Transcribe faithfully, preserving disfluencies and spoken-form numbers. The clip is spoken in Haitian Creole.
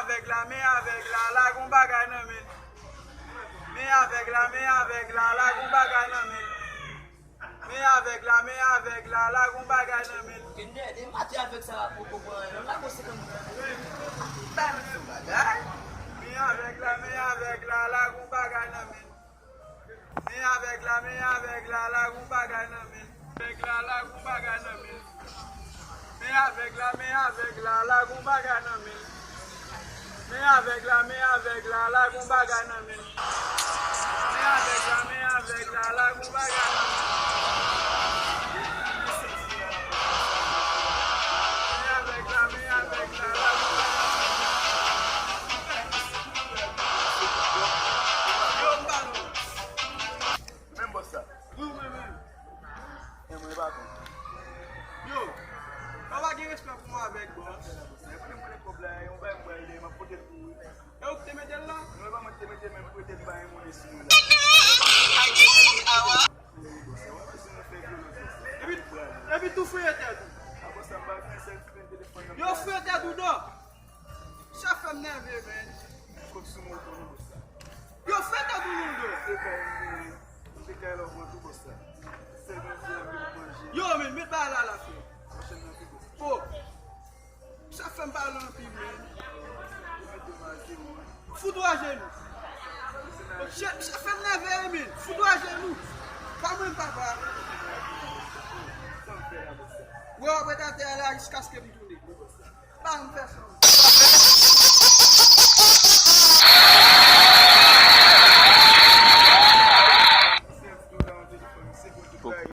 Avèg la, men avèg la, la gon bagay nan men l. Men avèg la, men avèg la, la gon bagay nan men l. Men avèg la, men avèg la, la gon bagay nan men l. Kenneth, e mati avèg sa poko pran, non, la gon senkant goud. Ba m yon bagay. Men avèg la, men avèg la, la gon bagay nan men l. Men avèg la, men avèg la, la gon bagay nan men l. Avèg la, la gon bagay nan men l. Men avèg la, men avèg la, la gon bagay nan men l. Men avèg la, men avèg la, la gon bagay nan men l. Men avèg la, men avèg la, la gon bagay nan men l. Men avèg la, men avèg la, la gon bagay nan men l. Yo, m pa nou. Menm bòs sa. Wi, wi, wi. E mwen pa konn. Yo, pa pa gen respè pou mwen avèk bòs. E mwen, mwen, kòb la, yon bagay mwen, mwen pote l pou ou. E ou ki te mete l la? Non, e pa mwen ki te mete l, men m prete l bay yon moun sou mwen la. Epi, epi tou fouye tèt ou. Yo, fouye tèt ou do. Sa fè m nève, men. Kot sou moto nou sa. Yo, fè tèt ou non do. Se kay mwen, se kay la ou pran tou bòs sa. Sèl mwen di anpil manje. Yo, men, met bagay la la, frè. Machann nan pi bòs. Oh. Sa fè m pale anpil, men. Ou mete m ajenou. Fout ou ajenou. Sa, sa fè m nève, men. Fout ou ajenou. Pa mwen, papa. Sa m fè la, bòs sa. Wè, w ap ret atè a la jiskaske m tounen. Ba m fè sa.